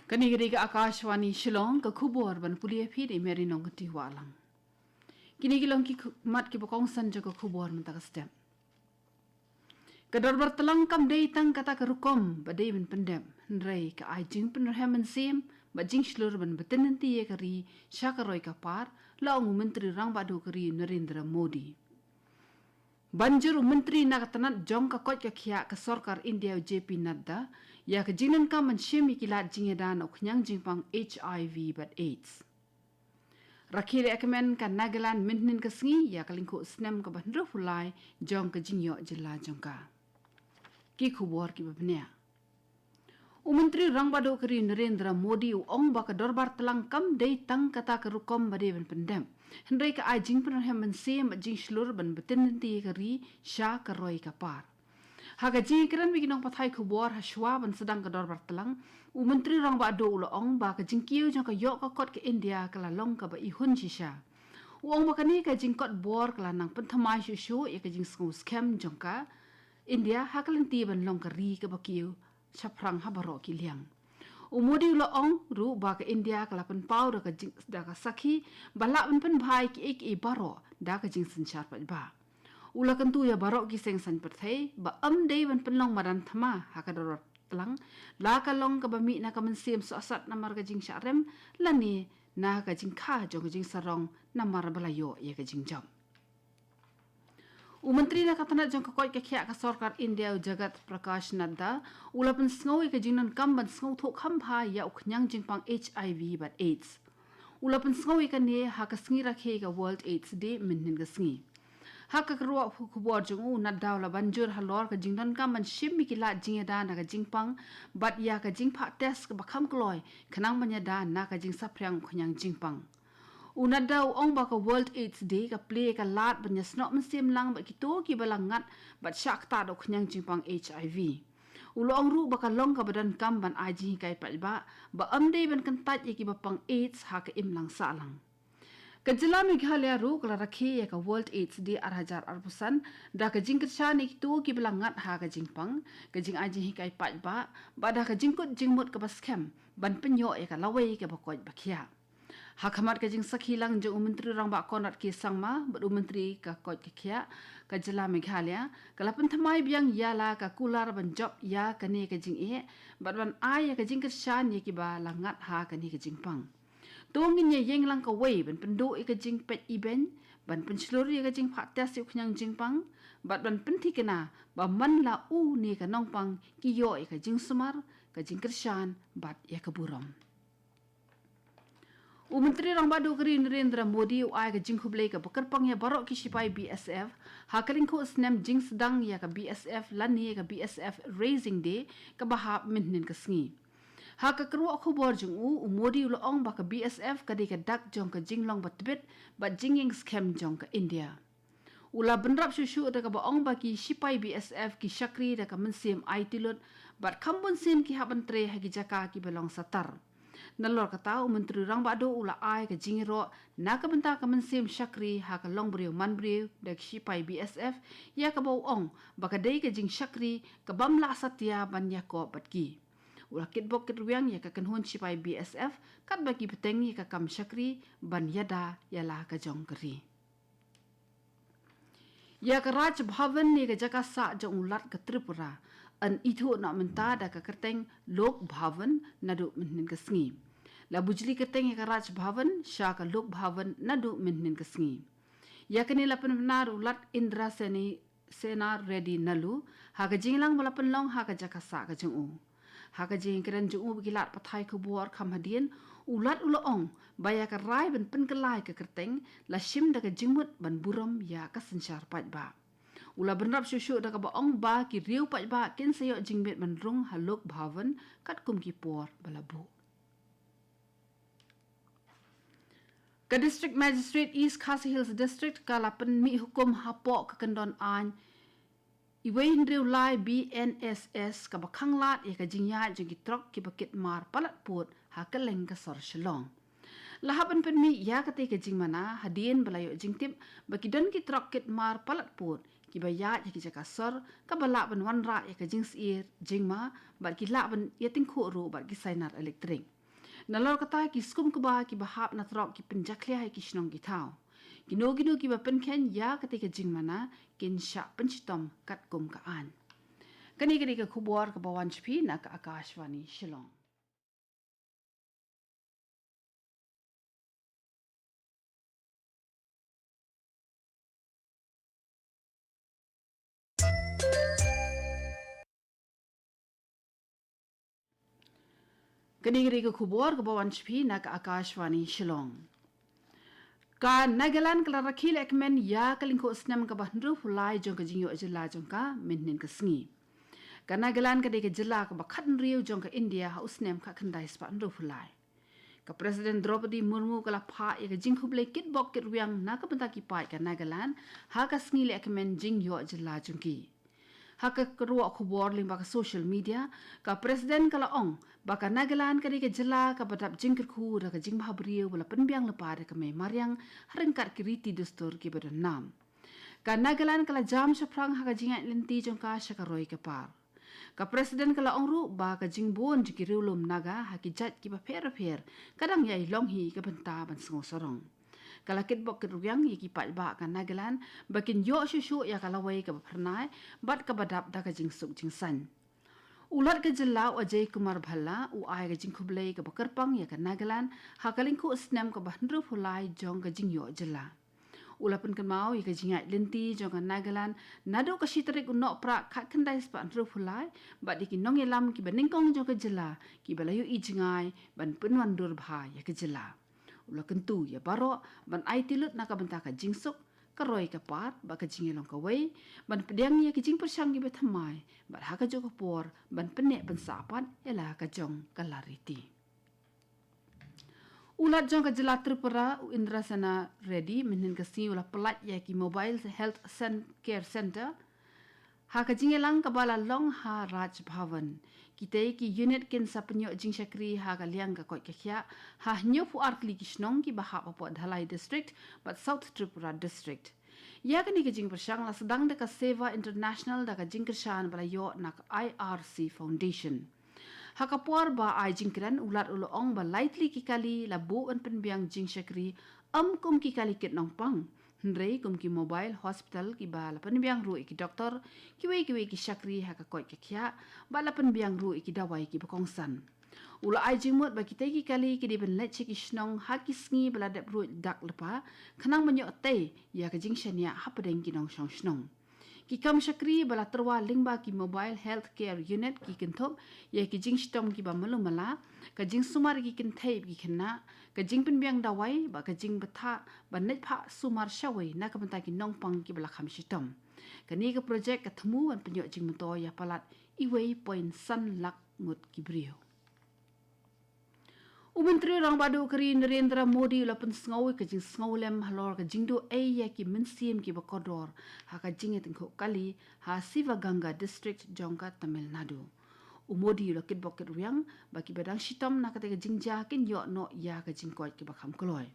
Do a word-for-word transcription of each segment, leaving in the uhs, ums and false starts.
Kane ka dei ka Akashvani Shillong, ka khubor ban pule ïa phi da i Mary Nongkynrih Wahlang. Kine ki long ki khu-, mat kiba kongsan jong ka khubor mynta ka step. Ka dorbar tlang kam dei tang kata ka rukom ba dei ban pyndep, hynrei ka ai jingpynrhem mynsiem bad jingshlur ban btin lynti ïa ka ri sha ka roi ka par, la ong u Myntri Rangbah Duh ka ri Narendra Modi. Ban jur u Myntri na ka tnat jong ka koit ka khiah ka sorkar India u J P Nadda ïa ka jingdonkam ban shim ïa ki lad jingïada na u khñiang jingpang H I V bad AIDS. Rakhe lehkmen ka Nagaland mynhynnin ka sngi ïa ka lyngkhuh snem kaba hynriewphew lai jong ka jingïoh jylla jong ka. Ki khubor kiba bniah. U Myntri Rangbah Duh ka ri Narendra Modi u ong ba ka dorbar tlang kam dei tang kata ka rukom ba dei ban pyndep, hynrei ka ai jingpynrhem mynsiem bad jingshlur ban btin lynti ïa ka ri sha ka roi ka par. Ha ka jingïakren bad ki nongpathai khubor ha shuwa ban sdang ka dorbar tlang, u Myntri Rangbah Duh u la ong ba ka jingkiew jong ka ïoh ka kot ka India ka la long kaba ihun shisha. U ong ba kane ka jingkot bor ka la nang pynthymmai shuh shuh ïa ka jingsngew skhem jong ka India ha ka lynti ban long ka ri kaba kiew shaphrang ha baroh ki liang. U Modi u la ong ruh ba ka India ka la pynpaw da ka jing, da ka sakhi ba lah ban pynbha ïa kiei kiei baroh da ka jingsynshar paidbah. U la kyntu ïa baroh ki seng saiñ pyrthei ba ym dei ban pynlong madan thma ha ka dorbar tlang, la ka long kaba mih na ka mynsiem sohsat namar ka jingshah rem lane na ka jingkha jong ka jingsarong namar ba la ïoh ïa ka jingjop. U Myntri na ka tnat jong ka koit ka khiah ka sorkar India u Jagat Prakash Nadda u la pynsngew ïa ka jingdonkam ban sngewthuh kham bha ïa u khñiang jingpang H I V bad AIDS. U la pynsngew ïa kane ha ka sngi rakhe ka World AIDS Day mynhynnin ka sngi. Ha ka kyrwoh khubor jong u, u Nadda u la ban jur halor ka jingdonkam ban shim ïa ki lad jingïada na ka jingpang bad ïa ka jingphah test kaba kham kloi khnang ban ïada na ka jingsaphriang u khñiang jingpang. U Nadda u ong ba ka World AIDS Day ka plie ïa ka lad ban ïasnoh mynsiem lang bad kito kiba la ngat bad shah ktah da u khñiang jingpang H I V. U la ong ruh ba ka long kaba donkam ban ai jinghikai paidbah ba ym dei ban kyntait ïa kiba pang AIDS ha ka imlang sahlang. Ka jylla Meghalaya ruh ka la rakhe ïa ka World AIDS Day ar hajar arphew san da ka jingkyrshan ïa kito kiba la ngat ha ka jingpang, ka jingai jinghikai paidbah bad da ka jingkut jingmut kaba skhem ban pynïoh ïa ka lawei kaba koit ba khiah. Ha khmat ka jingsakhi lang jong u Myntri Rangbah Conrad K Sangma bad u Myntri ka koit ka khiah ka jylla Meghalaya, ka la pynthymmai biang ïa la ka kular ban jop ïa kane ka jingeh bad ban ai ïa ka jingkyrshan ïa kiba la ngat ha kane ka jingpang. To ngin ïa ïeng lang kawei ban pynduh ïa ka jingpeit ibeiñ, ban pynshlur ïa ka jingphah test ïa u khñiang jingpang bad ban pynthikna ba man la u ne ka nongpang ki ïoh ïa ka jingsumar, ka jingkyrshan bad ïa ka burom. U Myntri Rangbah Duh ka ri Narendra Modi u ai ka jingkhublei kaba kyrpang ïa baroh ki shipai B S F ha ka lyngkhuh snem jingsdang ïa ka B S F lane ka B S F Raising Day kaba hap mynhynnin ka sngi. Ha ka kyrwoh khubor jong u, u Modi u la ong ba ka B S F ka dei ka dak jong ka jinglong ba tbit bad jingïeng skhem jong ka India. U la bynrap shuh shuh da kaba ong ba ki shipai B S F ki shakri da ka mynsiem aiti lut bad kham bun sien ki hap ban trei ha ki jaka kiba long satar. Nalor kata, u Myntri Rangbah Duh u la ai ka jingïaroh na ka bynta ka mynsiem shakri ha ka longbriew manbriew da ki shipai B S F, ïa kaba u ong ba ka dei ka jingshakri ka bym lah satia ban ïakob bad ki. U la kitbok kitrwiang ïa ka kynhun shipai B S F katba ki bteng ïa ka kam shakri ban ïada ïa la ka jong ka ri. Ïa ka Raj Bhavan ne ka jaka sah jong u Lat ka Tripura yn ithuh noh mynta da ka kyrteng Lok Bhavan naduh mynhynnin ka sngi. La bujli kyrteng ïa ka Raj Bhavan sha ka Lok Bhavan naduh mynhynnin ka sngi. Ïa kane la pynbna da u Lat Indra Seni Sena Reddy Nallu ha ka jingïalang ba la pynlong ha ka jaka sah ka jong u. Ha ka jingkren jong u bad ki lad pathai khubor kham hadien, u Lat u la ong ba ïa ka rai ban pynkylla ïa ka kyrteng la shim da ka jingmut ban burom ïa ka synshar paidbah. U la bynrap shuh shuh da kaba ong ba ki riew paidbah kin sa ïoh jingmit ban rung ha Lok Bhavan katkum ki por ba la buh. Ka District Magistrate East Khasi Hills District ka la pynmih hukum hapoh ka kyndon aiñ uwei hynriew lai B N S S kaba khanglad ïa ka jingïaid jong ki trok kiba kit mar palat pud ha kylleng ka sor Shillong. La hap ban pynmih ïa katei ka jingmana hadien ba la ïoh jingtip ba ki don ki trok kit mar palat pud kiba ïaid ha ki jaka sor kaba lah ban wanrah ïa ka jingsyier jingma bad ki lah ban ïatyngkhuh ruh bad ki sainar elektrik. Nalor kata ki skum kba kiba hap na trok ki pynjakhlia ïa ki shnong ki thaw. Kino kino kiba pynkheiñ ïa katei ka jingmana kin shah pynshitom katkum ka aiñ. Kane ka dei ka khubor kaba wan sha phi na ka Akashvani Shillong. Kane ka dei ka khubor kaba wan sha phi na ka Akashvani Shillong. Ka Nagaland ka la rakhe lehkmen ïa ka lyngkhuh snem kaba hynriewphew lai jong ka jingïoh jylla jong ka mynhynnin ka sngi. Ka Nagaland ka dei ka jylla kaba khathynriew jong ka India ha u snem khatkhyndai spah hynriewphew lai. Ka President Droupadi Murmu ka la phah ïa ka jingkhublei kitbok kitrwiang na ka bynta ki paid ka Nagaland ha ka sngi lehkmen jingïoh jylla jong ki. Ha ka kyrwoh khubor lyngba ka social media, ka President ka la ong ba ka Nagaland ka dei ka jylla kaba dap jingkyrkhu da ka jingbhabriew ba la pynbiang lypa da ka mei mariang ha ryngkat ki riti dustur kiba don nam. Ka Nagaland ka la jam shaphrang ha ka jingïaid lynti jong ka sha ka roi ka par. Ka President ka la ong ruh ba ka jingbun jong ki riewlum Naga ha ki jait kiba pher bapher ka dang ïai long hi ka bynta ban sngewsarong. Ka la kitbok kitrwiang ïa ki paidbah ka Nagaland ba kin ïoh shuh shuh ïa ka lawei kaba phyrnai bad kaba dap da ka jingsuk jingsaiñ. U Lat ka jylla u Ajay Kumar Bhalla u ai ka jingkhublei kaba kyrpang ïa ka Nagaland ha ka lyngkhuh snem kaba hynriewphew lai jong ka jingïoh jylla. U la pynkynmaw ïa ka jingïaid lynti jong ka Nagaland naduh ka shi tarik u Nohprah khatkhyndai spah hynriewphew lai bad ïa ki nongïalam kiba nyngkong jong ka jylla kiba la ïohi jngai ban pynwandur bha ïa ka jylla. U la kyntu ïa baroh ban aiti lut na ka bynta ka jingsuk, ka roi ka par bad ka jingïalong kawei, ban pdiang ïa ki jingpyrshang kiba thymmai bad ha kajuh ka por ban pynneh pynsah pat ïa la ka jong ka la riti. U Lat jong ka jylla Tripura u Indrasena Reddy mynhynnin ka sngi u la pyllait ïa ki Mobile Health Cen- Care Center ha ka jingïalang kaba la long ha Raj Bhavan. Kitei ki unit kin sa pynïoh jingshakri ha ka liang ka koit ka khiah ha hynñiewphew ar tylli ki shnong kiba hap hapoh Dhalai District bad South Tripura District. Ïa kane ka jingpyrshang la sdang da ka Seva International da ka jingkyrshan ba la ïoh na ka I R C Foundation. Ha ka por ba ai jingkren u Lat u la ong ba lai tylli ki kali la buh ban pynbiang jingshakri ym kum ki kali kit nongpang, hynrei kum ki mobile hospital kiba la pynbiang ruh ïa ki doktor, kiwei kiwei ki shakri ha ka koit ka khiah bad la pynbiang ruh ïa ki dawai kiba kongsan. U la ai jingmut ba kitei ki kali ki dei ban leit sha ki shnong ha ki sngi ba la dep ruh dak lypa khnang ban ïoh tei ïa ka jingshaniah hapdeng ki nongshong shnong. Ki kam shakri ba la tyrwa lyngba ki Mobile Health Care Unit ki kynthup ïa ki jingshitom kiba malu mala, ka jingsumar ïa ki kynthei bad ki khynnah, ka jingpynbiang dawai bad ka jingbthah ban leit phah sumar shawei na ka bynta ki nongpang kiba la kham shitom. Kane ka projek ka thmu ban pynïoh jingmyntoi ïa palat uwei point san lak ngut ki briew. U Myntri Rangbah Duh ka ri Narendra Modi u la pynsngew ïa ka jingsngewlem halor ka jingduh ei ïa ki mynsiem kiba kordor ha ka jingïatyngkhuh kali ha Sivaganga District jong ka Tamil Nadu. U Modi u la kitbok kitrwiang ba kiba dang shitom na katei ka jingjia kin ïoh noh ïa ka jingkoit kaba kham kloi.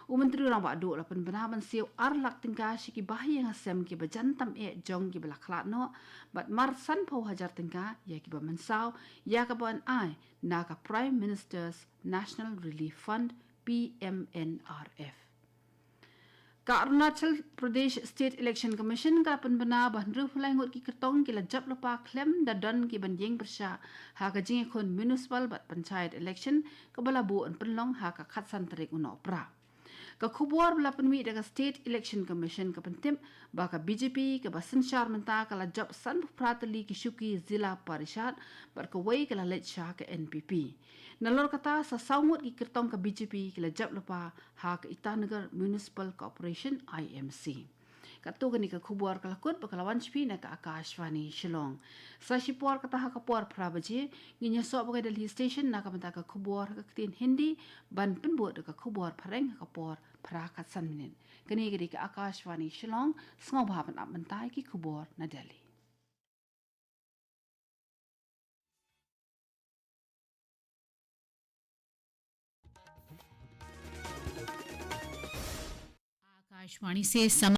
U Myntri Rangbah Duh u la pynbna ban siew ar lak tyngka sha ki bahaïing hasem kiba jan tam eh jong kiba la khlad noh bad mar sanphew hajar tyngka ïa kiba mynsaw ïa kaba yn ai na ka Prime Minister's National Relief Fund, P M N R F. Ka Arunachal Pradesh State Election Commission ka la pynbna ba hynriewphew lai ngut ki kyrtong ki la jop lypa khlem da don kiban ïeng pyrshah ha ka jingïakhun municipal bad panchayat election kaba la buh ban pynlong ha ka khatsan tarik u Nohprah. Ka khubor ba la pynmih da ka State Election Commission ka pyntip ba ka B J P kaba synshar mynta ka la jop sanphew phra tylli ki shuki Zilla Parishad bad kawei ka la leit sha ka N P P. Nalor kata sa saw ngut ki kyrtong ka B J P ki la jop lypa ha ka Itanagar Municipal Corporation, I M C. Katto katne ka khubor ka la kut bad ka la wan sha phi na ka Akashvani Shillong. Sa shipor kata ha ka por phra baje ngin ïasoh bad ka Delhi Station na ka bynta ka khubor ha ka ktien Hindi ban pynbud da ka khubor phareng ha ka por phra khatsan minit. Kane ka dei ka Akashvani Shillong, sngewbha ban ap mynta ïa ki khubor na Delhi. आकाशवाणी से समाचार।